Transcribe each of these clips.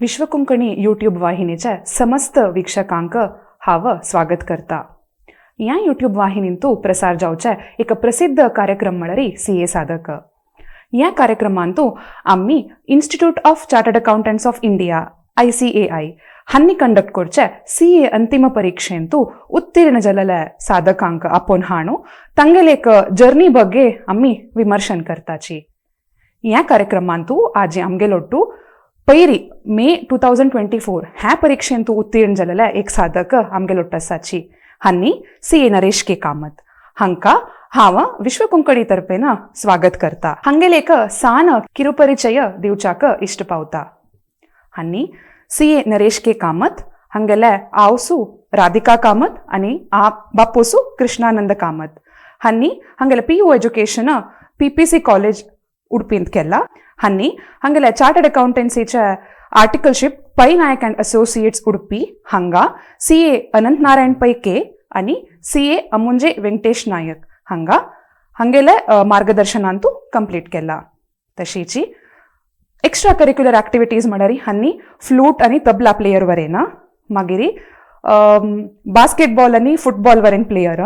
विश्वकोंकणी YouTube वाहिनीच्या समस्त वीक्षकांक हांव स्वागत करता. ह्या यूट्यूब वाहिनींतू प्रसार जावचे एक प्रसिद्ध कार्यक्रम म्हळ्यार सीए साधक. ह्या कार्यक्रमांतू आमी Institute of Chartered Accountants of India, ICAI हांणी कंडक्ट करचे सीए अंतिम परीक्षेंतू उत्तीर्ण जाल्ले साधकांक आपोवन हाणू तांगेले एक जर्नी ಬಗ್ಗೆ आमी विमर्शन करताची. ह्या कार्यक्रमांतू आज आमगेलोट्टू पयरी May 2024 ह्या परीक्षेंतू उत्तीर्ण जाल्ले एक साधक आमगेलोट्ट आसाची. हांनी सीए नरेश के कामत हांकां हांव विश्व कोंकणी तर्फेन स्वागत करता. हांगेले एक सान किरुपरिचय दिवच्याक इश्ट पावता. हांनी सीए नरेश के कामत हांगेले आवसू राधिका कामत आनी आ बापूसू Krishnanand Kamat. हांनी हांगेले PU education PPC college उडपींत केला. हांनी हांगेले चार्टर्ड अकाउंटन्सीचे articleship pi Nayak and associates, Udupi हांगा सीए अनंत नारायण पै के आनी सीए अमुंजे वेंकटेश नायक हांगा हांगेले मार्गदर्शनांतू कंप्लीट केला. तशीची एक्स्ट्रा करिक्युलर ऍक्टिव्हिटीज म्हळ्यार हांनी फ्लूट आनी तबला प्लेयर वरेन, मागीर बास्केटबॉल आनी फुटबॉल वरेन प्लेयर.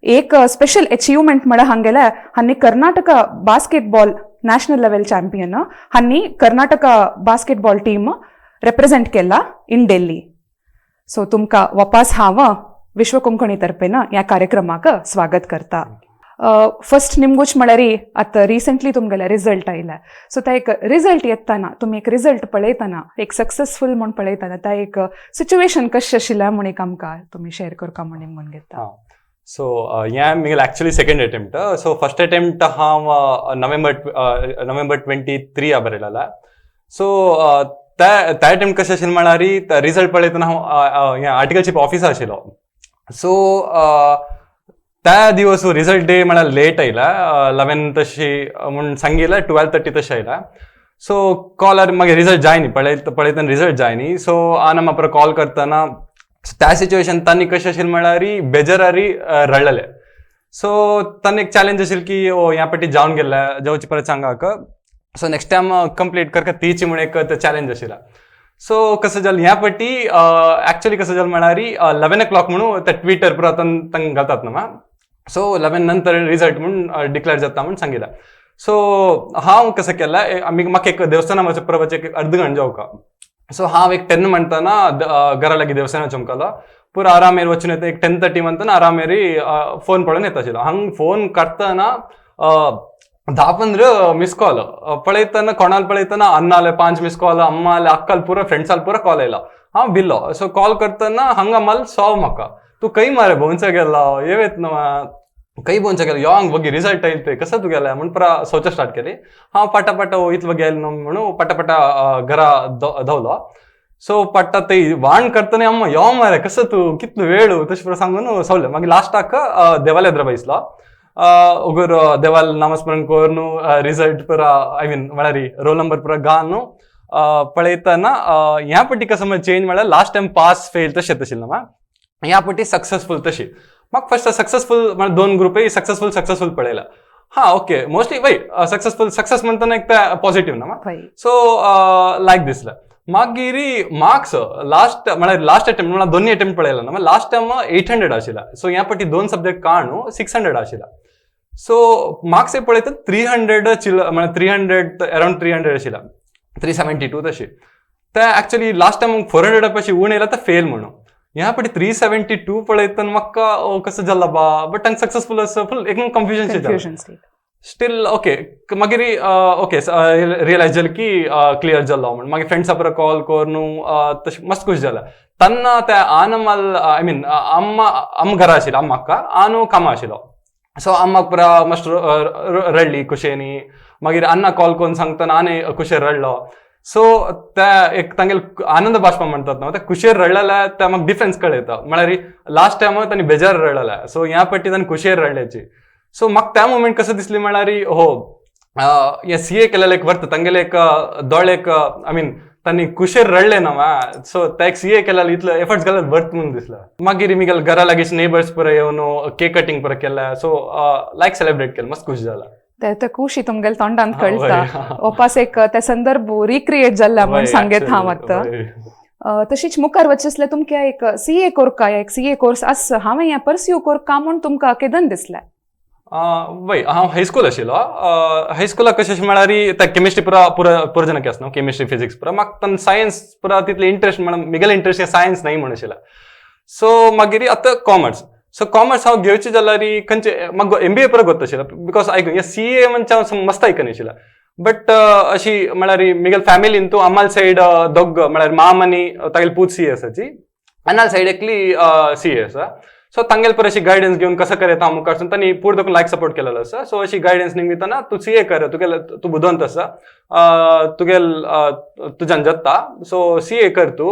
एक स्पेशल अचिव्हमेंट म्हळ्यार हांगेले हांनी Karnataka basketball national level champion. हांनी कर्नाटक बास्केटबॉल टीम रेप्रेझेंट केला इन दिल्ली. सो तुमकां वापास हांव विश्व कोंकणी तर्फेन ह्या कार्यक्रमाक स्वागत करता. फर्स्ट निमगूच म्हळ्यार आतां रिसेंटली तुमगेले रिजल्ट आयले. सो त्या एक रिजल्ट येताना, तुमी एक रिजल्ट पळयतना, एक सक्सेसफूल म्हूण पळयतना, त्या एक सिच्युएशन कशें आशिल्लें म्हूण एक आमकां तुमी शेअर करका म्हूण निमगून घेता. सो हें म्हगेलें actually second attempt. So first attempt हांव नोव्हेंबर नोव्हेंबर 23 बरयलेलें. सो त्या त्या अटेम्प्ट कशें आशिल्लें म्हळ्यार, रिजल्ट पळयतना हांव हें आर्टिकलशीप ऑफिसा आशिल्लो. सो त्या दिवस रिझल्ट डे म्हळ्यार लेट आयला, 11 तशी म्हूण सांगिल्लें, 12:30 तशें आयला. सो कॉलर मागीर रिजल्ट जाय न्ही, पळयत पळयतना रिजल्ट जाय न्ही. सो आनी परत कॉल करतना त्या सिच्युएशन तांणी कशें आशिल्लें म्हळ्यार बेजारारी रडलेले. सो तांणी एक चॅलेंज आशिल्ली की ओ ह्या पटी जावन गेल्ले जेवचे परत सांगाक. सो नेक्स्ट टायम कंप्लीट करका तीची म्हूण एक चॅलेंज आशिल्ला. सो कसं जालें, ह्या पटी ऍक्च्युली कसं जालें म्हळ्यार, 11 ओ क्लॉक म्हणून ते ट्विटर पुरा तांकां घालतात न्हू. सो 11 नंतर रिजल्ट म्हणून डिक्लेअर जाता म्हूण सांगिल्लें. सो हांव कसं केलें, आमी म्हाका एक देवस्थाना वचप परत एक अर्द घंटो जावका. सो हांव एक 10 म्हणतना घरा लागीं देवस्थाना चमकलो, पुरा आरामेर वचून येता. एक 10:30 म्हणतना आरामेरी फोन पळोवन येता आशिल्लो. हांग फोन काडटना 10-15 मिस कॉल पळयतना, कोणाल पळयतना अन्नाले पांच मिस कॉल, अम्माले, अक्काल, पुरा फ्रेंड्साल पुरा कॉल आयला. हांव भिल्लो. सो कॉल करतना हांगा माल सॉव म्हाका, तूं खंय मारे भोंवचा गेलो, येवेत न्हू, खंय भोंवचा गेलो, यो हांग बगी रिजल्ट आयल ते कसं तूं गेला म्हूण पुरा सोचा स्टार्ट केली. हांव पाटा वयतलो गेलो न्हू म्हणून पटापटा घरा धांवलो. सो पट्टा ते वाण करतना, अम्मा यो मारे कसं तूं कितलो वेळ तशें पुरा सांगून सोडलें. मागीर लास्टाक देवालय बैसलो, उगूर देवाल नामस्मरण करून रिजल्ट पुरा, I mean म्हळ्यार रोल नंबर पुरा घालून पळयतना, ह्या पटी कसं चेंज म्हळ्यार लास्ट टायम पास फेल तशें आशिल्लें न्हू, ह्या पटी सक्सेसफूल तशी. म्हाका फर्स्ट सक्सेसफूल म्हळ्यार दोन ग्रुपय सक्सेसफूल सक्सेसफूल पळयला. हा ओके, मोस्टली वय सक्सेसफूल सक्सेस म्हणतना एक ते पॉझिटिव्ह ना. हय. सो लायक दिसलें. मागीर मार्क्स लास्ट म्हळ्यार लास्ट अटेम्प्ट म्हळ्यार दोन्ही अटेम्प्ट पळयला ना, लास्ट टायम 800 आशिल्ला. सो ह्या पटी दोन सब्जेक्ट काडून 600 आशिल्ला. सो मार्क्स पळयता 300 चिल म्हळ्यार 300, अराउंड 300 आशिल्ला, 372 तशी. ते ऍक्च्युली लास्ट टायम 400 पशी उण येयला तर फेल म्हणून. ह्या पटी 372 पळयतना म्हाका ओ कसं जाला बा, बट तांकां सक्सेसफूल असो फुल एकदम कन्फ्युजन जालें. Confusion state. Still okay, मागीर ओके रियलायज जालें की क्लियर जालो म्हण. मागीर फ्रेंड्सा बरोबर कॉल करून तशें मस्त खूश जाला. तेन्ना ते आनमाल, I mean अम्मा, अम्मा घरा आशिल्लो, अम्मा अक्का आनु कामा आशिल्लो. सो अम्माक पुरा मस्त रडली खुशेनी. मागीर अन्ना कॉल करून सांगतना आनी खुशेर रडलो. सो त्या एक तांगेले आनंद बाष्प म्हणतात न्हू, ते खुशेर रडलेले ते म्हाका डिफरन्स कळयता. म्हळ्यार लास्ट टायम तांणी बेजार रडलेले, सो ह्या पट्टी तांणी खुशेर रडल्याची. सो म्हाका त्या मुमेंट कसं दिसली म्हळ्यार, हो हे सीए केलेले एक वर्त तांगेले एक दोळे एक, I mean तांणी खुशेर रडले ना वा. सो त्या एक सीए केलेले इतलो एफर्ट्स घालत वर्त म्हणून दिसला. मागीर मिगेल घरा लागींच नेबर्स पुरा येवन केक कटिंग पुरा केलें. सो लायक सेलिब्रेट केलें, मस्त खुश जाला. ते खुशी तुमगेले तोंडान कळटा, वापस एक ते संदर्भ रिक्रिएट जाल्ला म्हूण सांगेत हांव आतां. तशीच मुखार वचसले आसले तुमकां एक सीए कोरका, एक सीए कोर्स आसा हांवें हें परस्यू कोरका म्हूण तुमकां केदन दिसलें? वय, हांव हायस्कूल आशिल्लो. हायस्कुलाक कशें अशें म्हळ्यार ते केमिस्ट्री पुरा पुरा पुरा जनक आसा न्हू, केमिस्ट्री फिजिक्स पुरा म्हाका तांकां सायन्स पुरा तितले इंट्रस्ट, म्हळ्यार म्हगेले इंट्रस्ट हें सायन्स न्हय म्हूण आशिल्लें. सो मागीर आतां कॉमर्स, सो कॉमर्स हांव घेवचें जाल्यार खंयचे म्हाका एमबीए पुरा गोत्त आशिल्लें, because आयकून हें सीए म्हणचे हांव मस्त आयकन आशिल्लें. बट अशी म्हळ्यार म्हगेले फॅमिलीन तूं आम्हाल सायड दोग म्हळ्यार माम आनी तागेली पूत सीए आसाची, आनाल सायड एकली सीए आसा. सो तांगेले पर अशी गायडन्स घेवन कसं करता हांव मुखार वचून तांणी पूर्ण दोन लायक सपोर्ट केलेलो आसा. सो अशी गायडन्स निमताना तूं सीए कर, तुगेले तूं बुदवंत आसा, तुगेल तुज्यान जाता, सो सीए कर तूं,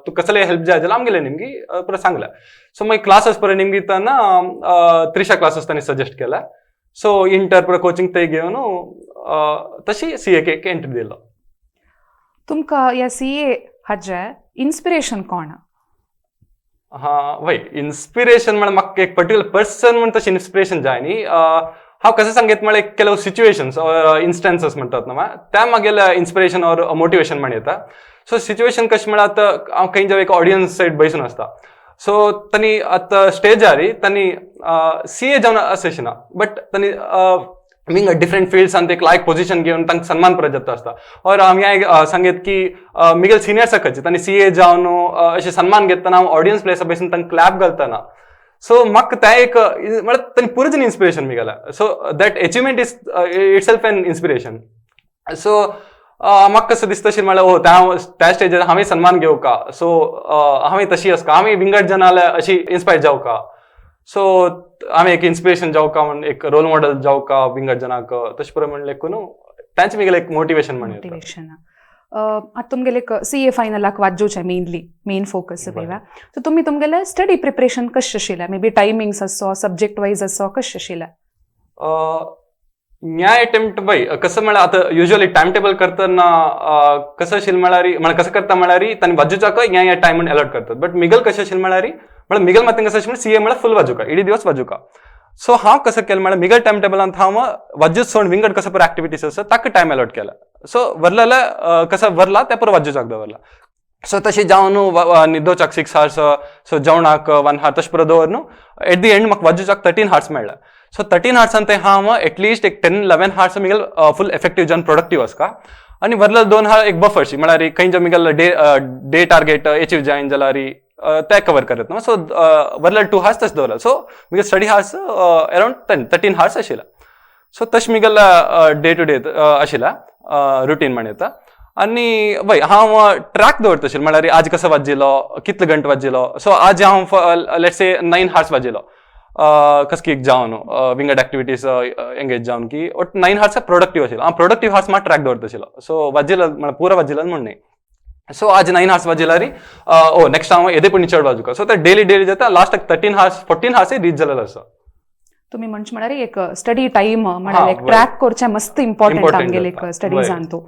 तूं कसले हेल्प जाय जाल्यार आमगेले निमगी पुरो सांगलें. सो मागीर क्लासीस पुरो निमगितना त्रिशा क्लासीस तांणी सजेस्ट केले. सो इंटर पुरो कोचिंग ते घेवन तशी सीए के एंट्री दिलो. तुमकां ह्या सीए हाजें इन्स्पिरेशन कोण? हा, वय, इन्स्पिरेशन म्हळ्यार म्हाका एक पर्टिक्युलर पर्सन म्हण तशें इन्स्पिरेशन जाय न्ही. हांव कशें सांगेत म्हळ्यार ಕೆಲವು सिच्युएशन्स ऑर इन्स्टन्सीस म्हणटात न्हू, त्या म्हागेलें इन्स्पिरेशन ऑर मोटिवेशन म्हण येता. सो सिच्युएशन कशें म्हळ्यार आतां हांव खंय जावं एक ऑडियन्स सायड बैसून आसता, सो तांणी आतां स्टेजार तांणी सीए जावन अशें ना, बट तांणी विंगड डिफरंट फिल्ड्सान एक लायक पोझिशन घेवन तांकां सन्मान परत जाता आसता. ऑर हांव हें सांगेत की मिगेल सिनियर्स खंयचे तांणी सीए जावन अशें सन्मान घेतना हांव ऑडियन्स प्लेसा बसून तांकां क्लॅप घालतना, सो म्हाका तें एक म्हळ्यार तांणी पुरजन inspiration मिगेलें. So that achievement is itself an inspiration. So म्हाका कसं दिसता अशें म्हळ्यार ओ त्या त्या स्टेजार हांवें सन्मान घेवका, सो हांवें तशी आसका, हांवें विंगड जनाले अशी इन्स्पायर जावका, सो हांवें एक इन्स्पिरेशन जावका म्हण एक रोल मॉडल जावका विंगड जनाक, तशें पुरो म्हणलें लेखून तांचें म्हगेलें एक मोटिवेशन म्हण येता. मोटिवेशन. आतां तुमगेले एक सीए फायनलाक वाजोवचें मेनली मेन फोकस पळय, सो तुमी तुमगेलें स्टडी प्रिपरेशन कशें आशिल्लें? मे बी टायमिंग्स आसो, सब्जेक्ट वायज आसो, कशें आशिल्लें? ह्या अटेम्प्ट बाय कसं म्हळ्यार आतां युजली टायम टेबल करतना कसं आशिल्लें म्हळ्यार म्हळ्यार कसं करता म्हळ्यार तांणी वाजूचाक ह्या ह्या टायम अलॉट करतात. बट मिगल कशें आशिल्लें म्हळ्यार म्हळ्यार मिगल मात कसं आशिल्लें सीए म्हळ्यार फूल वाजूका इडी दिवस वाजूका. सो हांव कसं केलें म्हळ्यार मिगल टायम टेबलांत हांव वाजूच सोड विंगड कसं पर एक्टिविटीज आसा ताका टायम अलॉट केला. सो वरलेले कसं वरला त्या पर वाजूचाक दवरला. सो तशें जावन न्हिदोवचाक 6 हार्स, सो जेवणाक 1 हार तशें पुरो दवर न्हू एट the and म्हाका वाजूचाक 13 हार्स मेळ्ळा. सो 13 हार्सान ते हांव एटलिस्ट एक 10-11 हार्स मिगेल फूल एफेक्टीव जावन प्रोडक्टीव आसका, आनी वरले 2 हार एक बफरशी म्हळ्यार खंय Miguel day day target achieve जायन जाल्यार ते कवर करत न्हू. सो वरले 2 हार्स तशें दवरला. सो मिगेल स्टडी हार्स अरावंड 10-13 हार्स आशिल्ला. सो तशें मिगेल डे टू डे आशिल्ला रुटीन म्हण येता. आनी वय हांव ट्रॅक दवरता आशिल्लो म्हळ्यार आज कसो वाजिलो, कितले घंटे वाजिलो. सो आज हांव let's say 9 हार्स वाजिलो कसकी जावन विंगड एक्टिविटीज एंगेज जावन की ಒಟ್ಟು 9 हार्स प्रोडक्टीव आशिल्लो. हांव प्रोडक्टीव हार्स मात ट्रॅक दवरता आशिल्लो. सो वाजिलो म्हळ्यार पुरो वाजिलो म्हूण न्ही. सो आज 9 हार्स वाजिल्यार ओ नेक्स्ट हांव येदे पुणी चड वाजूका. सो ते डेली डेली जाता लास्टाक 13 हार्स 14 हार्स रीच जालेलो आसा. तुमी म्हणचे म्हळ्यार एक स्टडी टायम म्हळ्यार एक ट्रॅक करचें मस्त इम्पॉर्टंट आमगेले एक स्टडीजान तूं.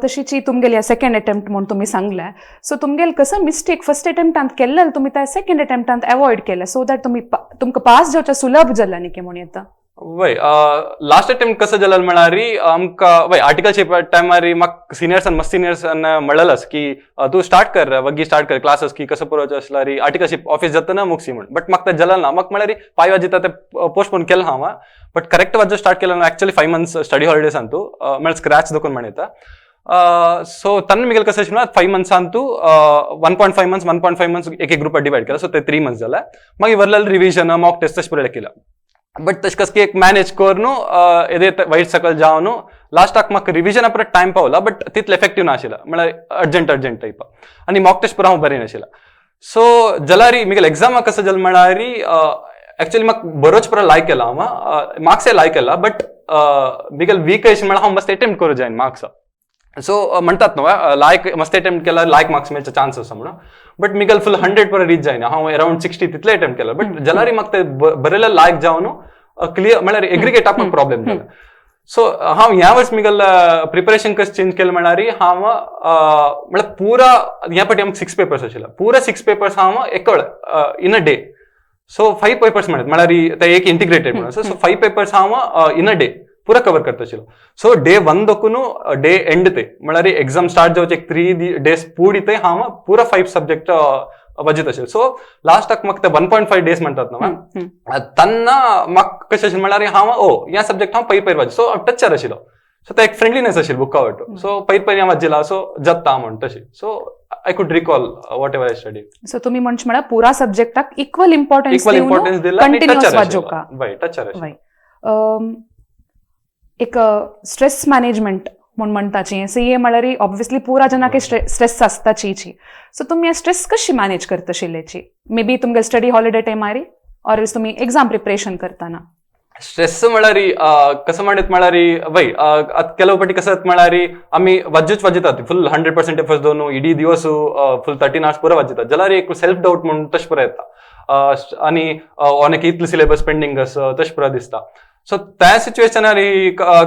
तशीच तुमगेली सेकंड अटेम्प्ट म्हूण तुमी सांगलें, सो तुमगेले कसं मिस्टेक फर्स्ट अटेम्प्टांत केल्लें तुमी त्या सेकंड अटेम्प्टांत एवॉयड केलें सो that तुमी तुमकां पास जावचें सुलभ जालें न्ही म्हूण येता? वय, लास्ट अटेम्प्ट कसं जालें म्हळ्यार आमकां वय आर्टिकलशिप टायमार म्हाका सिनियर्सान मस्त सिनियर्सान म्हणलेलेंच की तूं स्टार्ट कर वग्गी स्टार्ट कर क्लासीस की कसं पुरोवचें आसल्यार आर्टिकलशीप ऑफीस जातना मुगसी म्हूण. बट म्हाका तें जालें ना. म्हाका म्हळ्यार 5 वाजिता तें पोस्टपोन केलें हांव, बट करेक्ट वाजो स्टार्ट केलें ना. एक्चुअली 5 मंथ्स स्टडी हॉलिडेजान तूं म्हळ्यार स्क्रॅच दोकून म्हण येता. सो तन्न मिगेल कसं आशिल्लें 5 मंथ्सान तूं 1.5 मंथ्स 1.5 मंथ्स एक एक ग्रुपार डिवायड केला. सो ते 3 मंथ्स जाले. मागीर वरलेले रिविजन मॉक टेस्ट तशें पुरो केला. बट तशें कसं की एक मॅनेज करून येदे वयर सकयल जावन लास्टाक म्हाका रिविजना परत टायम पावला, बट तितलें एफेक्टीव नाशिल्लें म्हळ्यार अर्जंट अर्जंट टायप, आनी मॉक टेस्ट पुरो हांव बरें नाशिल्लें. सो जाल्यार मिगेल एग्जामाक कसं जालें म्हळ्यार एक्चुअली म्हाका बरोच पुरो लायक केला हांव, मार्क्सय लायक केला, बट मिगेल वीक अशें म्हळ्यार हांव मस्त एटेम्प्ट करूं जायन मार्क्स. सो म्हणटात न्हू लायक मस्त एटेम्प्ट केल्यार लायक मार्क्स मेळचे चान्स आसा म्हणून, बट मिगेल फूल 100 पर रीच जायना. हांव अरावंड 60 तितले एटेम्प्ट केला, बट जाल्यार म्हाका ते बरेले लायक जावन क्लियर म्हळ्यार एग्रिगेटाक म्हाका प्रॉब्लेम जाला. सो हांव ह्या वर्स मिगेल प्रिपरेशन कशें चेंज केलें म्हळ्यार हांव म्हळ्यार पुरा ह्या पाटी आमकां 6 पेपर्स आशिल्ले, पुरा 6 पेपर्स हांव एकळ in a day. So 5 papers म्हणत म्हळ्यार ते एक इंटिग्रेटेड म्हणून. सो 5 पेपर्स हांव इन अ डे पुरा कवर करता आशिल्लो. सो डे 1 दोकून डे एंड ते म्हळ्यार एक्झाम स्टार्ट जावचे एक 3 डेज पुडी ते हांव पुरा 5 सब्जेक्ट वाजयत आशिल्लो. सो लास्टाक म्हाका ते 1.5 डेज म्हणतात ना, तेन्ना म्हाका कशें आशिल्लें म्हळ्यार हांव ओ ह्या सब्जेक्ट हांव पयर पयर वाज, सो हांव टच्चार आशिल्लो. सो ते एक फ्रेंडलीनेस आशिल्ली बुका वाटो, सो पयर पयर हांव वाजिला, सो जाता म्हण तशें. So I could recall whatever I study. So तुम्ही म्हणचे म्हळ्यार पुरा सब्जेक्टाक इक्वल इम्पॉर्टन्स इक्वल इम्पॉर्टन्स दिला, कंटिन्युअस वाजोवका. वय, टच्चार आशिल्लो. एक स्ट्रेस मॅनेजमेंट म्हूण म्हणटाची सीए म्हळ्यार ऑब्वियसली पुरा जनाके स्ट्रेस आसताची. सो तुमी स्ट्रेस कशी मॅनेज करता आशिल्ल्याची? मे बी तुमगे स्टडी हॉलिडे टायमार ऑर एल्स तुमी एक्झाम प्रिपरेशन करतना. स्ट्रेस म्हळ्यार कसं म्हणत म्हळ्यार वय ಕೆಲವು ಪಟ್ಟಿ कसं म्हळ्यार आमी वाजूच वाजयतात फुल 100% एफर्ट्स दोन इडी दिवस फुल 13 आवर्स पुरा वाजयतात, जाल्यार एक सेल्फ डावट म्हणून तशें पुरा येता आनी ऑनेक इतलो सिलेबस पेंडींग आसा तशें पुरा दिसता. सो त्या सिच्युएशनार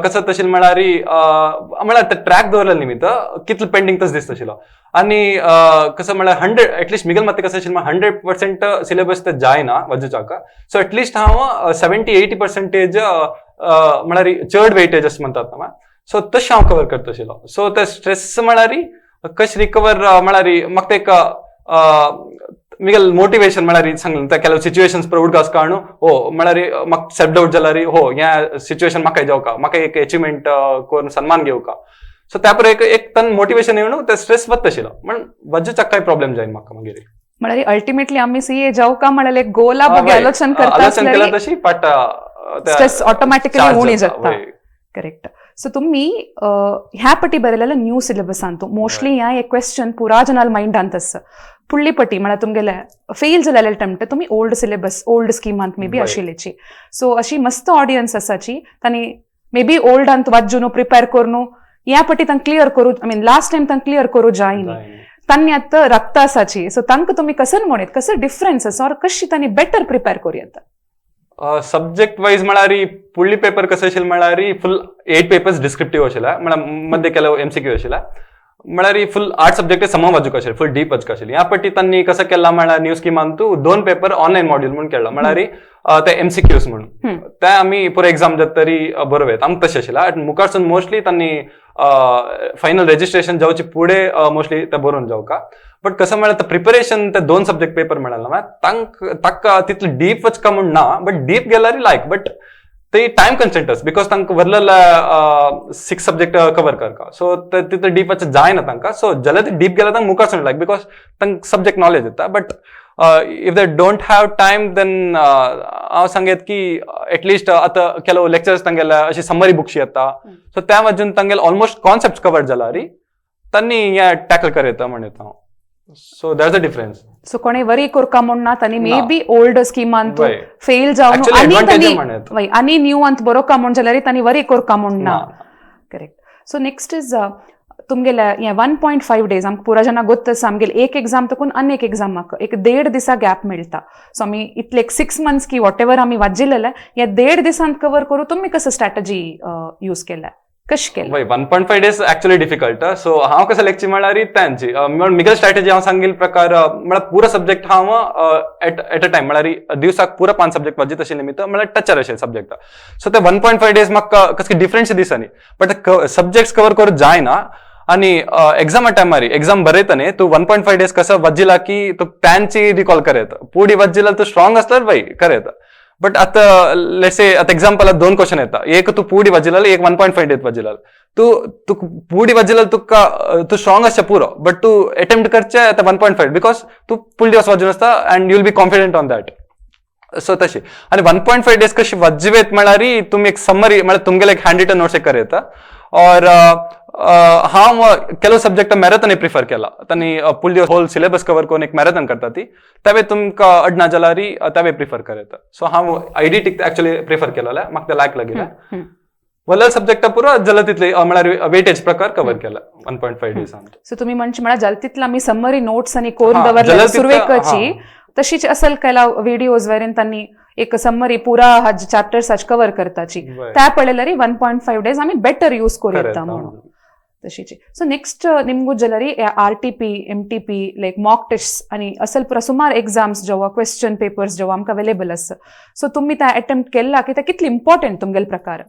कसं तशें म्हळ्यार म्हळ्यार ते ट्रॅक दवरले निमित्त कितलो पेंडींग तशें दिसता आशिल्लो. आनी कसं म्हळ्यार 100 एटलिस्ट मिगल मात कसं आशिल्लें 100% सिलेबस ते जायना वाजूचाक. सो एटलिस्ट हांव 70-80% म्हळ्यार चड वेटेज अशें म्हणतात ना, सो तशें हांव कवर करता आशिल्लो. सो ते स्ट्रेस म्हळ्यार कशें रिकवर म्हळ्यार म्हाका ते एक मिगल मोटिवेशन म्हळ्यार सांगलें त्या ಕೆಲವು सिच्युएशन्स पर उडगास काडून हो म्हळ्यार म्हाका सेल्फ डावट जाल्यार हो ह्या सिच्युएशन म्हाका जावका, म्हाका एक एचिवमेंट करून सन्मान घेवका. सो त्या पर एक एक तन मोटिवेशन येवन ते स्ट्रेस वता आशिल्लो, म्हण वज्जूचाक कांय प्रॉब्लेम जायना म्हाका मागीर. म्हळ्यार अल्टिमेटली आमी सीए जावका म्हळ्यार एक गोला बगे आलोचन करता आलोचन केला तशी बट स्ट्रेस ऑटोमॅटिकली उणी जाता. करेक्ट. सो तुम्ही ह्या पटी बरयलेल्या न्यू सिलेबसांतू मोस्टली ह्या एक क्वेश्चन पुरा जनाल मायंडांत आसा. पुडली पटी म्हळ्यार तुमगेले फेल जालेले अटेम्प्ट तुमी ओल्ड सिलेबस ओल्ड स्किमांत मे बी आशिल्ल्याची. सो अशी मस्त ऑडियन्स आसाची तांणी मे बी ओल्डांत वाजून प्रिपेर करून ह्या पटी तांकां क्लियर करूं, I mean last time तांकां क्लियर करूं जायना, तांणी आतां रक्त आसाची. सो तांकां तुमी कसं म्हणत कसं डिफरन्स आसा ऑर कशी तांणी बेटर प्रिपेर करूं येता? सब्जेक्ट वाईज म्हळ्यार पुडली पेपर कसं आशिल्लें म्हळ्यार फुल 8 पेपर्स डिस्क्रिप्टीव आशिल्ले, म्हळ्यार मध्ये ಕೆಲವು MCQ आशिल्ले, म्हळ्यार फुल 8 सब्जेक्ट सम वाजूक आशिल्ले, फुल डीप वाजूक आशिल्ले. ह्या पट्टी तांणी कसं केलां म्हळ्यार न्यू स्किमांतू 2 पेपर ऑनलायन मॉड्यूल म्हणून केला, म्हळ्यार ते MCQs म्हणून ते आमी पुरो एक्झाम जाता तरी बरोवं येता आमकां तशें आशिल्लें. आनी मुखारसून मोस्टली तांणी फायनल रेजिस्ट्रेशन जावचे फुडें मोस्टली ते बरोवन जावका. बट कसं म्हळ्यार प्रिपरेशन ते 2 सब्जेक्ट पेपर म्हळ्यार ना तांकां तितलें डीप वचका म्हूण ना, बट डीप गेल्यार लायक, बट ते टायम कन्स्टंट because तांकां वरलेले 6 सब्जेक्ट कवर करका. सो तितलें डीप वच जायना तांकां. सो जाल्यार ते डीप गेल्यार तांकां मुखार लायक because तांकां सब्जेक्ट नॉलेज येता. But if they don't have time then हांव सांगेत की एटलिस्ट आतां ಕೆಲವು लेक्चर्स तांगेले अशी समरी बुक्स येता, सो त्या वाजून तांगेले ऑलमोस्ट कॉन्सेप्ट कवर जाला री तांणी हें टॅकल कर येता म्हण येता हांव. So that's a difference. So कोणे वरी कोरका म्हूण ना तांणी मे बी ओल्ड स्किमांत फेल जावन आनी आनी न्यू अंत बरोवका म्हूण जाल्यार तांणी वरी कोरका म्हूण ना. करेक्ट. सो नेक्स्ट is तुमगेले हें 1.5 डेज आमकां पुरा जेन्ना गोत्त आसा आमगेले एक एक्झाम तकून आनी एक एक्झामाक एक 1.5 दिसा गॅप मेळटा. सो आमी इतले एक 6 मंथ्स की what ever आमी वाजिल्लेले ह्या 1.5 दिसांत कवर करूं तुमी कसो स्ट्रॅटजी यूज केल्या, कशें केलें? 1.5 डेज एक्चुअली डिफिकल्ट. सो हांव कसं लेक्चर म्हळ्यार तांची मिगल स्ट्रॅटजी हांव सांगील प्रकार म्हळ्यार पुरो सब्जेक्ट हांव एट अ टायम म्हळ्यार दिवसाक पुरो 5 सब्जेक्ट वाजीत आशिल्ले निमित्त म्हळ्यार टचर आशिल्ले सब्जेक्ट. सो ते 1.5 डेज म्हाका कसं डिफरन्स दिसनी, बट सब्जेक्ट्स कवर करूं जायना. आनी एक्झामा टायमार एक्झाम बरयतना तूं 1.5 डेज कसं वाजिला की तूं तांची रिकॉल कर येता, पुडी वाजिला तूं स्ट्रॉंग आसल्यार बाय कर येता. बट आता let's say आता एक्झाम्पल 2 क्वेश्चन येता, एक तूं पुडी वाजिला एक 1.5 डेज वाजिला, तूं तूं पुडी वाजिला तुका तूं स्ट्रॉंग आसचें पुरो, बट तूं अटेम्प्ट करचें आतां 1.5 because तूं फूल दिवस वाजून आसता and you will be confident on that. So तशी आनी 1.5 डेज कशी वाजवेत म्हळ्यार तुमी एक समरी म्हळ्यार तुमगेले एक हँड रिटन नोट्स एक कर येता. और हांव ಕೆಲವು सब्जेक्ट मॅरेथॉन प्रिफर केला, तांणी फूल दिवस होल सिलेबस कवर करून एक मॅरेथॉन करता ती त्यावे तुमकां अडना जाल्यार त्यावे प्रिफर कर येता. सो हांव आयडीटी एक्चुअली प्रिफर केलेलें, म्हाका तें लायक लागिल्लें. वरलेले सब्जेक्ट पुरो जाल्यार तितले म्हळ्यार वेटेज प्रकार कवर केला 1.5 दिसांत. सो तुमी म्हणचे म्हळ्यार जाता तितले आमी समरी नोट्स आनी करून दवरले सुरवेकची तशीच असल केला व्हिडिओज वेरेन तांणी एक समरी पुरा हाज चॅप्टर्स हाज कवर करताची त्या पळयल्यार 1.5 डेज आमी बेटर यूज करूं येता म्हणून. तशीची. सो नेक्स्ट निमगो जाल्यार RTP, MTP, like mock test आनी असल पुरा सुमार एग्जाम्स जेव्हा क्वेश्चन पेपर्स जेव्हा आमकां अवेलेबल आसा, सो तुमी ते अटेम्प्ट केला की ते कितली इम्पॉर्टंट तुमगेले प्रकार?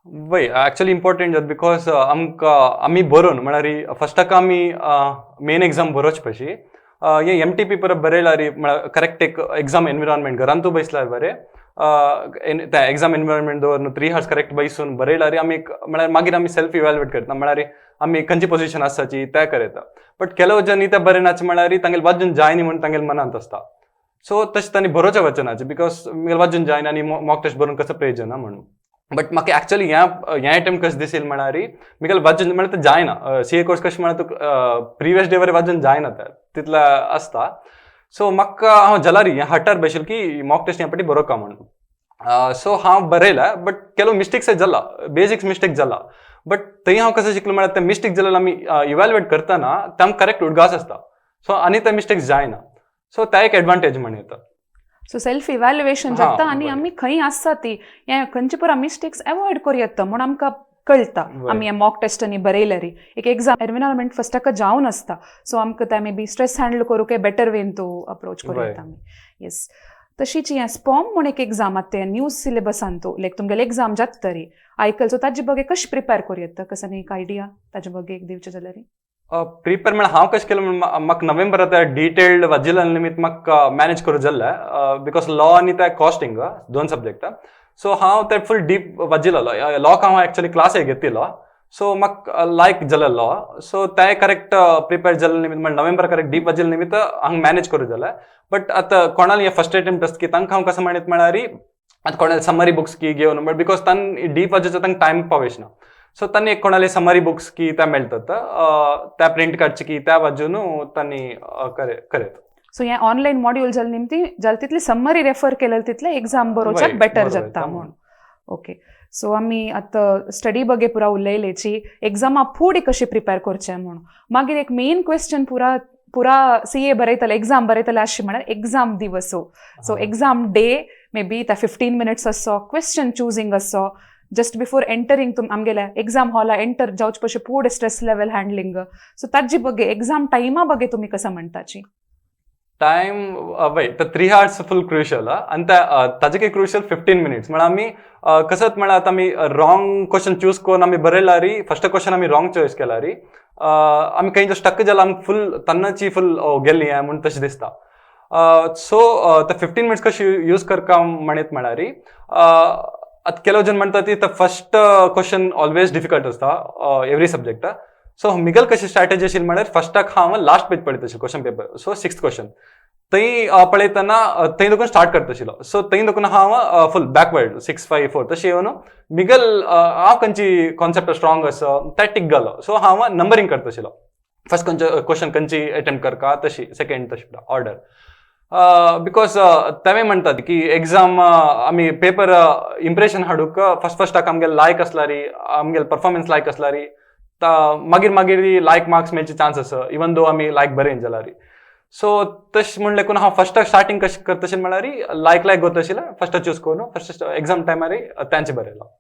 वय, एक्चुअली इम्पॉर्टंट जाता because आमकां आमी बरोवन म्हळ्यार फस्टाक आमी मेन एग्जाम बरोवचे पशी हे एमटीपी परत बरयल्यार, म्हळ्यार करेक्ट एक एग्जाम एनविरोनमेंट घरांतू बसल्यार बरें, त्या एग्जाम एनविरोनमेंट दवरून 3 हवर्स करेक्ट बैसून बरयल्यार आमी एक म्हळ्यार मागीर आमी सेल्फ इव्हॅल्युएट करता, म्हळ्यार आमी खंयची पोझिशन आसाची ते करता. बट ಕೆಲವು जन ते बरेनाचे, म्हळ्यार तांगेले वाजून जायनी म्हूण तांगेले मनांत आसता. सो तशें तांणी बरोवचें वचनाचे because मुगेले वाजून जायना आनी मॉक टेस्ट बरोवन कसो प्रयोजन ना म्हणून. बट म्हाका एक्चुअली ह्या ह्या अटेम्प्ट कशें दिसील म्हळ्यार मुगेले वाजून म्हळ्यार ते जायना. सीए कोर्स कशें म्हळ्यार तुका प्रिवियस डे वरी वाजून जायना, ते तितले आसता. सो म्हाका हांव जलारी हें हटार बशिल की मॉक टेस्ट ह्या पाटी बरोवका म्हणून. सो हांव बरयला, बट ಕೆಲವು मिस्टेक्स जाला, बेसिक्स मिस्टेक जाला. बट थंय हांव कसं शिकलो म्हळ्यार ते मिस्टेक जाल्यार आमी इव्हॅल्युएट करतना ते आमकां करेक्ट उडगास आसता, सो आनी ते मिस्टेक्स जायना. सो ते एक एडवांटेज म्हण येता. सो सेल्फ इव्हॅल्युएशन जाता आनी आमी खंय आसा ती हे खंयचे पुरा मिस्टेक्स अवॉयड करूं येता म्हूण आमकां कळटा. आमी हे मॉक टेस्टांनी बरयल्यार एक एग्जाम एनविरोनमेंट फस्टाक जावन आसता, सो आमकां ते मे बी स्ट्रेस हँडल करूंक बेटर वेन तो अप्रोच करूं येता आमी. येस, तशीच हें स्पॉम म्हूण एक एग्जाम आतां ते न्यू सिलेबसान तो लायक तुमगेले एग्जाम जाता तरी आयकल, सो ताजे बगे कशें प्रिपेर करूं येता, कसं एक आयडिया ताजे बगे एक दिवचें जाल्यार? प्रिपेर म्हळ्यार हांव कशें केलें म्हण, म्हाका नोव्हेंबर आतां डिटेल्ड वाजिल्ल्या निमित्त म्हाका मॅनेज करूं जाल्लें because law आनी ते कॉस्टिंग दोन सब्जेक्ट. सो हांव ते फूल डीप वाजिल्लो. लॉक हांव एक्चुअली क्लासय घेतिल्लो, सो म्हाका लायक जालें लॉ. सो ते करेक्ट प्रिपेर जाल्ले निमित्त, म्हळ्यार नोव्हेंबर करेक्ट डीप वाजिल्ले निमित्त हांगा मॅनेज करूं जालें. बट आतां कोणाली हे फर्स्ट अटेम्प्ट आसता की तांकां हांव कसो म्हणीत म्हळ्यार आतां कोणाले समरी बुक्स की घेवन, बट because तांकां डीप वाजोवचें तांकां टायम पावयना, सो तांणी एक कोणाले समरी बुक्स की त्या मेळटात, त्या प्रिंट काडचे की त्या बाजून तांणी करयत. सो हे ऑनलायन मॉड्यूल जाले निमती जाले तितली समरी रेफर केलें तितलें एग्जाम बरोवच्याक बेटर बरोबर जाता येता. म्हूण. ओके, सो आमी आतां स्टडी बगे पुरा उलयलेची, एग्जामा फुडें कशी प्रिपेर करचें म्हूण. मागीर एक मेन क्वेश्चन पुरा पुरा सीए बरयतले, एग्जाम बरयतले अशें म्हळ्यार एग्जाम दिवस. So exam day may be त्या 15 मिनिट्स असो क्वेश्चन चुजींग असो, जस्ट बिफोर एंटरिंग तुम आमगेल्या एग्जाम हॉला एंटर जावचे पयशे पुढे स्ट्रेस लेवल हँडलिंग, सो ताजी बगे एग्जाम टायमा बगे तुमी कसं म्हणताची? टायम वय, तर 3 हवर्स फुल क्रुशियल आनी त्या ताजे काही क्रुशियल 15 मिनिट्स. म्हळ्यार आमी कसत म्हळ्यार आतां आमी रॉंग क्वेश्चन चूज करून आमी बरयल्यारी, फर्स्ट क्वेश्चन आमी रॉंग चॉयस केल्यारी आमी खंय स्टक जाल्यार आमकां फूल तन्नाची फूल गेल्ली म्हूण तशें दिसता. सो ते 15 मिनिट्स कशें यूज करका म्हणीत म्हळ्यार आतां ಕೆಲವು जन म्हणटा ती फर्स्ट क्वेश्चन ऑलवेज डिफिकल्ट आसता एवरी सब्जेक्ट. सो मिगल कशी स्ट्रॅटेजी आशिल्ली म्हळ्यार फर्स्टाक हांव लास्ट पेज पळयत आशिल्लो question paper. So sixth question थंय पळयतना थंय देखून स्टार्ट करता आशिल्लो. सो थंय देखून हांव फूल बॅकवर्ड 6, 5, 4 तशें येवन मिगल हांव खंयची कॉन्सेप्ट स्ट्रॉंग आसा ते टिक घालो. सो हांव नंबरींग करता आशिल्लो, फर्स्ट खंयचो क्वेश्चन खंयची अटेम्प्ट करका, तशी सेकंड, तशी ऑर्डर. Because तेवे म्हणटात की एग्जाम आमी पेपर इम्प्रेशन हाडूंक फर्स्ट फर्स्टाक आमगेले लायक आसल्यारी, आमगेले परफॉर्मन्स लायक आसल्यारी मागीर मागीर लायक मार्क्स मेळचे चान्स आसा, इवन दो आमी लायक बरें जाल्यार. सो तशें म्हण लेकून हांव फर्स्टाक स्टार्टींग कशें करता अशें म्हळ्यार लायक लायक गोत आशिल्लें फर्स्ट चूज करून फर्स्ट एग्जाम टायमार तांचे बरयलो.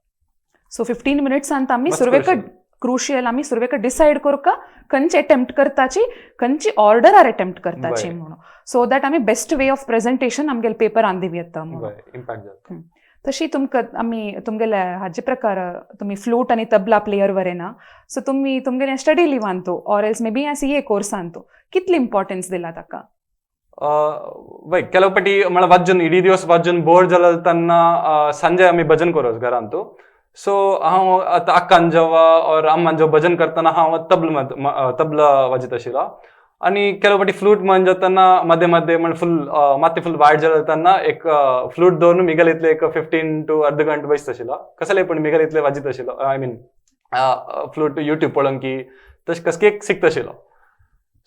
सो 15 मिनिट्सान आमी मस्त सुरवेक crucial. Crucial आमी सुरवेक डिसायड करुका खंयचे अटेम्प्ट करताची, खंयची ऑर्डरार अटेम्प्ट करताची म्हणून, सो that आमी बेस्ट वे ऑफ प्रेझेंटेशन आमगेले पेपरान दिवं येता म्हणून. इम्पॅक्ट जाता. तशी तुमकां आमी तुमगेले हाजे प्रकार तुमी फ्लूट आनी तबला प्लेयर वरे ना, सो तुमी तुमगेले स्टडी लिवान तो ऑर एल्स मे बी ह्या सीए कोर्सान तो कितली इम्पॉर्टन्स दिला ताका? वय, ಕೆಲವು ಪಟಿ म्हळ्यार वाजून इडी दिवस वाजून बोर जालो तेन्ना सांजे आमी भजन करोस घरांतू. सो हांव आतां अक्कान जेवा ऑर अम्मान जेवा भजन करतना हांव तबल तबला वाजयत आशिल्लो. आनी ಕೆಲವು ಪटी फ्लूट म्हण जाताना मध्ये मध्ये म्हण फुल माती फुल वायट जालो तेन्ना एक फ्लूट दवरून मिगल इतले एक 15 टू अर्द घंटे बसता आशिल्लो. कसले पण मिगल इतले वाजयत आशिल्लो. I mean flute YouTube पळोवन की तशें कसके एक शिकता आशिल्लो.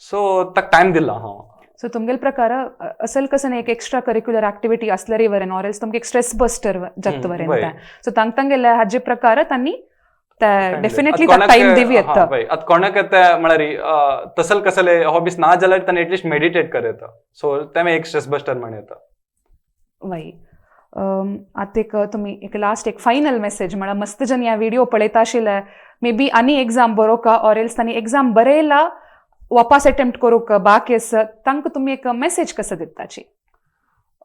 सो ताका टायम दिला हांव. सो तुमगेले प्रकार असल कसं एक एक्स्ट्रा करिक्युलर ऍक्टिव्हिटी असल्यारी वरेन ऑर एल्स तुमकां एक स्ट्रेस बस्टर जाता वरेन तें. सो तांक तांगेले हाजे प्रकार तांणी डेफिनेटली टायम दिवं येता. आतां कोणाक ते म्हळ्यार तसल कसले हॉबीज ना जाल्यार ताणें एटलिस्ट मेडिटेट कर येता. सो तें एक स्ट्रेस बस्टर म्हण येता. वय, आतां एक तुमी एक लास्ट एक फायनल मेसेज म्हळ्यार मस्त जन ह्या व्हिडिओ पळयता आशिल्ले मे बी आनी एग्जाम बरोवका ऑर एल्स तांणी एग्जाम बरयला वापस अटेम्प्ट करूंक बाकी आसा, तांकां तुमी एक मेसेज कसो दिताची?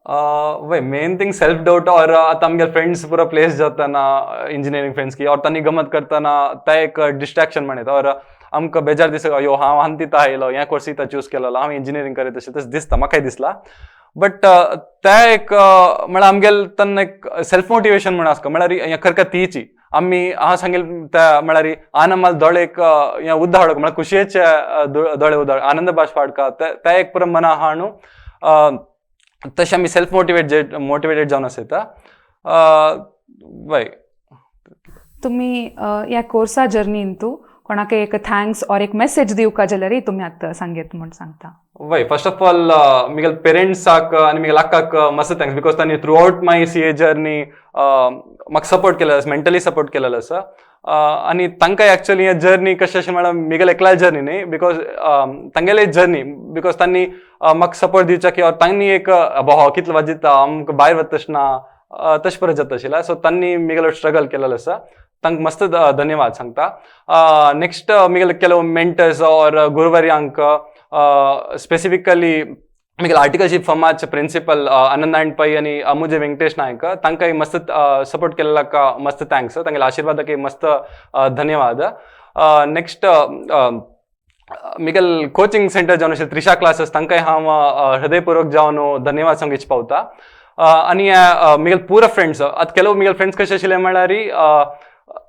वय, मेन थिंग सेल्फ डाउट और आतां आमगे फ्रेंड्स पुरो प्लेस जाताना, इंजिनियरींग फ्रेंड्स की और तांणी गमत करतना ते एक डिस्ट्रॅक्शन म्हणत और आमकां बेजार दिसता, अयो हांव आनी तिथं आयलो, ह्या कोर्स इथं चूज केलेलो, हांव इंजिनियरींग करीत अशें तशें दिसता, म्हाकाय दिसला. बट ते एक म्हळ्यार आमगेले तेन्ना एक सेल्फ मोटिवेशन म्हण आसता, म्हळ्यार हें करका तीची आमी हांव सांगेल त्या, म्हळ्यार आनंद दोळे एक हें उद्दा हाडक, म्हळ्यार खुशयेचे दोळे उद्दा, आनंद बाष्प हाडका, ते एक पुरो मना आहा न्हू, तशें आमी सेल्फ मोटिवेटेड जावन आसता. वय. तुमी ह्या कोर्सा जर्नीन तूं कोणाक एक thanks or एक मेसेज दिवका जाल्यार तुमी आतां सांगेत म्हूण सांगता. वय, फर्स्ट ऑफ ऑल मिगेल पेरेंट्साक आनी मिगेल अक्काक मस्त thanks, because तांणी through out my CA journey म्हाका सपोर्ट केलेलो आसा, मेंटली सपोर्ट केलेलो आसा. आनी तांकां एक्चुअली हे जर्नी कशें अशें म्हळ्यार मिगेल एकल्या जर्नी न्ही, because तांगेले जर्नी, because तांणी म्हाका सपोर्ट दिवचा की तांणी एक अबा हो कितलो वाजिता, आमकां भायर वता तशें ना, तशें परत जाता आशिल्लें. सो तांणी मिगेलो स्ट्रगल केलेलो आसा, तांकां मस्त धन्यवाद सांगता. नेक्स्ट मिगेले ಕೆಲವು ಮೆಂಟर्स और गुरुवर्यांक, स्पेसिफिकली मिगेल आर्टिकलशीप फर्माचे प्रिन्सिपल आनंद नारायण पै आनी अमुजे वेंकटेश नायक, तांकां मस्त सपोर्ट केल्ल्याक मस्त thanks, तांगेले आशिर्वादाक मस्त धन्यवाद. नेक्स्ट मिगेल कोचिंग सेंटर जावन आशिल्लें त्रिशा क्लासेस, तांकांय हांव हृदयपूर्वक जावन धन्यवाद सांगूंक इच्छा पावता. आनी मिगेल पुरा फ्रेंड्स, आतां ಕೆಲವು मिगेल फ्रेंड्स कशे आशिल्ले म्हळ्यार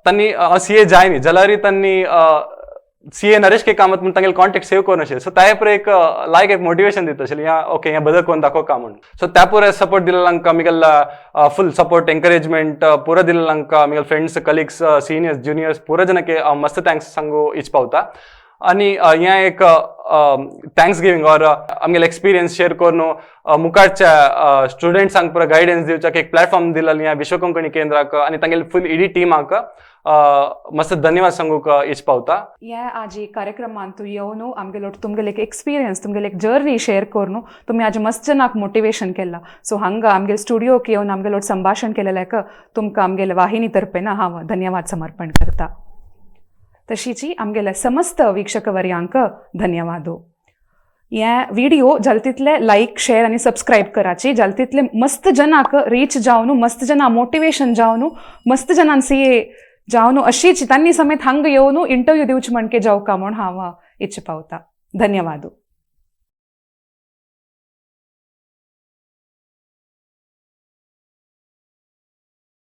तांणी सीए जाय न्ही जाल्यार तांणी सीए नरेश के कामत म्हूण तांगेले कॉन्टेक्ट सेव करून आशिल्ले. सो त्या पुरो एक लायक एक मोटिवेशन दिता आशिल्लें, या ओके हें बदल करून दाखोव का म्हूण. सो त्या पुरो सपोर्ट दिलेलो आमकां, मिगेल फुल सपोर्ट, एनकरेजमेंट पुरो दिलेलो आमकां Miguel friends, colleagues, seniors, juniors पुरो जनके हांव मस्त thanks सांगू इच पावता. आनी हें एक thanks giving और आमगेले एक्सपिरियन्स शेअर करून मुखारच्या स्टुडंट्सांक पुरो गायडन्स दिवच्याक एक प्लॅटफॉर्म दिलेलें ह्या विश्व कोंकणी केंद्राक आनी तांगेले फूल इडी टिमाक मस्त धन्यवाद सांगूंक इच पावता. ह्या आजी कार्यक्रमान तूं येवन आमगेलो तुमगेले एक एक्सपिरियन्स, तुमगेले एक जर्नी शेअर करून तुमी आज मस्त जनाक मोटिवेशन केला. सो हांगा आमगेले स्टुडियोक येवन आमगेलो संभाशण केलेल्याक तुमकां आमगेले वाहिनी तर्फेन हांव धन्यवाद समर्पण करता. तशीची आमगेले समस्त वीक्षक वर्यांक धन्यवादो. हे व्हिडिओ जाल तितले लायक, शेअर आनी सबस्क्रायब कराची, जाल तितले मस्त जनाक रीच जावन, मस्त जना मोटिवेशन जावन, मस्त जनान सीए जावन, अशीच तांणी समेत हांगा येवन इंटरव्यू दिवचे म्हणके जावका म्हूण हांव इच्छा पावता. धन्यवाद.